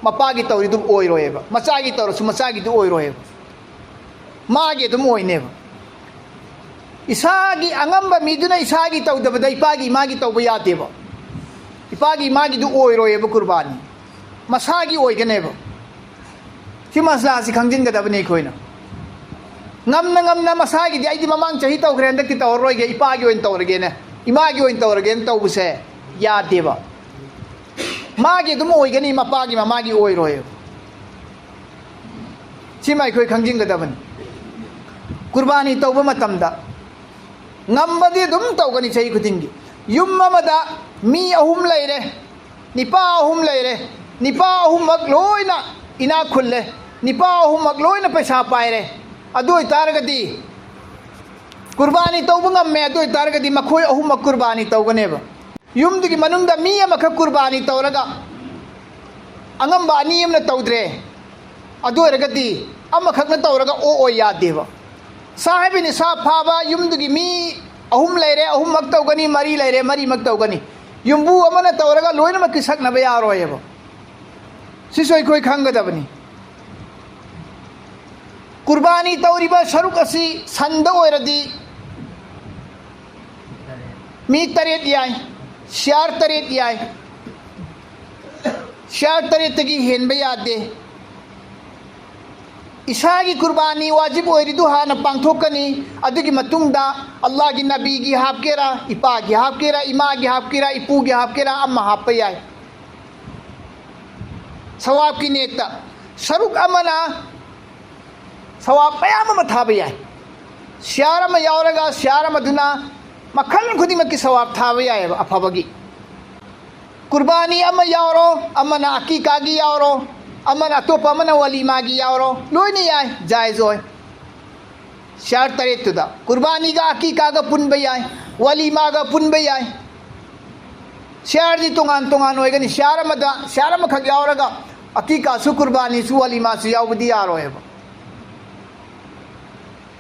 ꯃꯄꯥꯒꯤ ꯇꯧꯔꯤꯗꯨ ꯑꯣꯏꯔꯣꯏꯕ, ꯃꯆꯥꯒꯤ ꯇꯧꯔꯁꯨ ꯃꯆꯥꯒꯤꯗꯨ ꯑꯣꯏꯔꯣꯏꯕ, ꯃꯥꯒꯤ ꯑꯗꯨꯝ ꯑꯣꯏꯅꯦꯕ꯫ ꯏꯁꯥꯒꯤ ꯑꯉꯝꯕ ꯃꯤꯗꯨꯅ ꯏꯁꯥꯒꯤ ꯇꯧꯗꯕꯗ ꯏꯄꯥꯒꯤ ꯏꯃꯥꯒꯤ ꯇꯧꯕ ꯌꯥꯗꯦꯕ꯫ ꯏꯄꯥꯒꯤ ꯏꯃꯥꯒꯤꯗꯨ ꯑꯣꯏꯔꯣꯏꯕ ꯀꯨꯔꯕꯥꯅꯤ, ꯃꯁꯥꯒꯤ ꯑꯣꯏꯒꯅꯦꯕ꯫ ꯁꯤ ꯃꯁꯂꯥꯁꯤ ꯈꯪꯖꯤꯟꯒꯗꯕꯅꯤ ꯑꯩꯈꯣꯏꯅ꯫ ꯉꯝꯅ ꯉꯝꯅ ꯃꯁꯥꯒꯤꯗꯤ ꯑꯩꯗꯤ ꯃꯃꯥꯡ ꯆꯍꯤ ꯇꯧꯈ꯭ꯔꯦ, ꯍꯟꯗꯛꯇꯤ ꯇꯧꯔꯔꯣꯏꯒꯦ, ꯏꯄꯥꯒꯤ ꯑꯣꯏꯅ ꯇꯧꯔꯒꯦꯅ, ꯏꯃꯥꯒꯤ ꯑꯣꯏꯅ ꯇꯧꯔꯒꯦꯅ ꯇꯧꯕꯁꯦ ꯌꯥꯗꯦꯕ꯫ ꯃꯥꯒꯤ ꯑꯗꯨꯝ ꯑꯣꯏꯒꯅꯤ, ꯃꯄꯥꯒꯤ ꯃꯃꯥꯒꯤ ꯑꯣꯏꯔꯣꯏꯕ꯫ ꯁꯤꯃ ꯑꯩꯈꯣꯏ ꯈꯪꯖꯤꯟꯒꯗꯕꯅꯤ꯫ ꯀꯨꯔꯕꯥꯅꯤ ꯇꯧꯕ ꯃꯇꯝꯗ ꯉꯝꯕꯗꯤ ꯑꯗꯨꯝ ꯇꯧꯒꯅꯤ ꯆꯍꯤ ꯈꯨꯗꯤꯡꯒꯤ꯫ ꯌꯨꯝ ꯑꯃꯗ ꯃꯤ ꯑꯍꯨꯝ ꯂꯩꯔꯦ, ꯅꯤꯄꯥ ꯑꯍꯨꯝ ꯂꯩꯔꯦ, ꯅꯤꯄꯥ ꯑꯍꯨꯝꯃꯛ ꯂꯣꯏꯅ ꯏꯅꯥꯛ ꯈꯨꯜꯂꯦ, ꯅꯤꯄꯥ ꯑꯍꯨꯝꯃꯛ ꯂꯣꯏꯅ ꯄꯩꯁꯥ ꯄꯥꯏꯔꯦ꯫ ꯑꯗꯨ ꯑꯣꯏꯇꯥꯔꯒꯗꯤ ꯀꯨꯔꯕꯥꯅꯤ ꯇꯧꯕ ꯉꯝꯃꯦ, ꯑꯗꯨ ꯑꯣꯏꯇꯥꯔꯒꯗꯤ ꯃꯈꯣꯏ ꯑꯍꯨꯝꯃꯛ ꯀꯨꯔꯕꯥꯅꯤ ꯇꯧꯒꯅꯦꯕ꯫ ꯌꯨꯝꯗꯨꯒꯤ ꯃꯅꯨꯡꯗ ꯃꯤ ꯑꯃꯈꯛ ꯀꯨꯔꯕꯥꯅꯤ ꯇꯧꯔꯒ ꯑꯉꯝꯕ ꯑꯅꯤ ꯑꯃꯅ ꯇꯧꯗ꯭ꯔꯦ, ꯑꯗꯨ ꯑꯣꯏꯔꯒꯗꯤ ꯑꯃꯈꯛꯅ ꯇꯧꯔꯒ ꯑꯣꯛ ꯑꯣꯏ ꯌꯥꯗꯦꯕ꯫ ꯁꯥꯍꯤꯕ ꯅꯤꯁꯥꯕ ꯐꯥꯕ ꯌꯨꯝꯗꯨꯒꯤ ꯃꯤ ꯑꯍꯨꯝ ꯂꯩꯔꯦ, ꯑꯍꯨꯝꯃꯛ ꯇꯧꯒꯅꯤ, ꯃꯔꯤ ꯂꯩꯔꯦ, ꯃꯔꯤꯃꯛ ꯇꯧꯒꯅꯤ꯫ ꯌꯨꯝꯕꯨ ꯑꯃꯅ ꯇꯧꯔꯒ ꯂꯣꯏꯅꯃꯛꯀꯤ ꯁꯛꯅꯕ ꯌꯥꯔꯣꯏꯕ꯫ ꯁꯤꯁꯨ ꯑꯩꯈꯣꯏ ꯈꯪꯒꯗꯕꯅꯤ꯫ ꯀꯨꯔꯕꯥꯅꯤ ꯇꯧꯔꯤꯕ ꯁꯔꯨꯛ ꯑꯁꯤ ꯁꯟꯗ ꯑꯣꯏꯔꯗꯤ ꯃꯤ ꯇꯔꯦꯠ ꯌꯥꯏ, ꯁꯤꯌꯥꯔ ꯇꯔꯦꯠ ꯌꯥꯏ꯫ ꯁꯤꯌꯥꯔ ꯇꯔꯦꯠꯇꯒꯤ ꯍꯦꯟꯕ ꯌꯥꯗꯦ꯫ ꯏꯁꯥꯒꯤ ꯀꯨꯔꯕꯥꯅꯤ ꯋꯥꯖꯤꯕ ꯑꯣꯏꯔꯤꯗꯨ ꯍꯥꯟꯅ ꯄꯥꯡꯊꯣꯛꯀꯅꯤ꯫ ꯑꯗꯨꯒꯤ ꯃꯇꯨꯡꯗ ꯑꯜꯂꯥꯍꯒꯤ ꯅꯕꯤꯒꯤ ꯍꯥꯞꯀꯦꯔꯥ, ꯏꯄꯥꯒꯤ ꯍꯥꯞꯀꯦꯔꯥ, ꯏꯃꯥꯒꯤ ꯍꯥꯞꯀꯦꯔꯥ, ꯏꯄꯨꯒꯤ ꯍꯥꯞꯀꯦꯔꯥ, ꯑꯃ ꯍꯥꯞꯄ ꯌꯥꯏ꯫ ꯁꯋꯥꯕꯀꯤ ꯅꯤꯌꯠꯇ ꯁꯔꯨꯛ ꯑꯃꯅ ꯁꯋꯥꯕ ꯃꯌꯥꯝ ꯑꯃ ꯊꯥꯕ ꯌꯥꯏ꯫ ꯁꯤꯌꯥꯔ ꯑꯃ ꯌꯥꯎꯔꯒ ꯁꯤꯌꯥꯔ ꯑꯃꯗꯨꯅ ꯃꯈꯜ ꯈꯨꯗꯤꯡꯃꯛꯀꯤ ꯁꯋꯥꯕ ꯊꯥꯕ ꯌꯥꯏꯑꯕ ꯑꯐꯕꯒꯤ꯫ ꯀꯨꯔꯕꯥꯅꯤ ꯑꯃ ꯌꯥꯎꯔꯣ, ꯑꯃꯅ ꯑꯀꯤꯀꯥꯒꯤ ꯌꯥꯎꯔꯣ, ꯑꯃꯅ ꯑꯇꯣꯞꯄ ꯑꯃꯅ ꯋꯥꯂꯤꯃꯥꯒꯤ ꯌꯥꯎꯔꯣ, ꯂꯣꯏꯅ ꯌꯥꯏ, ꯖꯥꯏꯖ ꯑꯣꯏ꯫ ꯁꯤꯌꯥꯔ ꯇꯔꯦꯠꯇꯨꯗ ꯀꯨꯔꯕꯥꯅꯤꯒ ꯑꯀꯤꯀꯥꯒ ꯄꯨꯟꯕ ꯌꯥꯏ, ꯋꯥꯂꯤꯃꯥꯒ ꯄꯨꯟꯕ ꯌꯥꯏ꯫ ꯁꯤꯌꯥꯔꯗꯤ ꯇꯣꯉꯥꯟ ꯇꯣꯉꯥꯟ ꯑꯣꯏꯒꯅꯤ꯫ ꯁꯤꯌꯥꯔ ꯑꯃꯗ ꯁꯤꯌꯥꯔ ꯑꯃꯈꯛ ꯌꯥꯎꯔꯒ ꯑꯀꯤꯀꯥꯁꯨ ꯀꯨꯔꯕꯥꯅꯤꯁꯨ ꯋꯥꯂꯤꯃꯥꯁꯨ ꯌꯥꯎꯕꯗꯤ ꯌꯥꯔꯣꯏꯕ꯫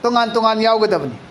ꯇꯣꯉꯥꯟ ꯇꯣꯉꯥꯟ ꯌꯥꯎꯒꯗꯕꯅꯤ꯫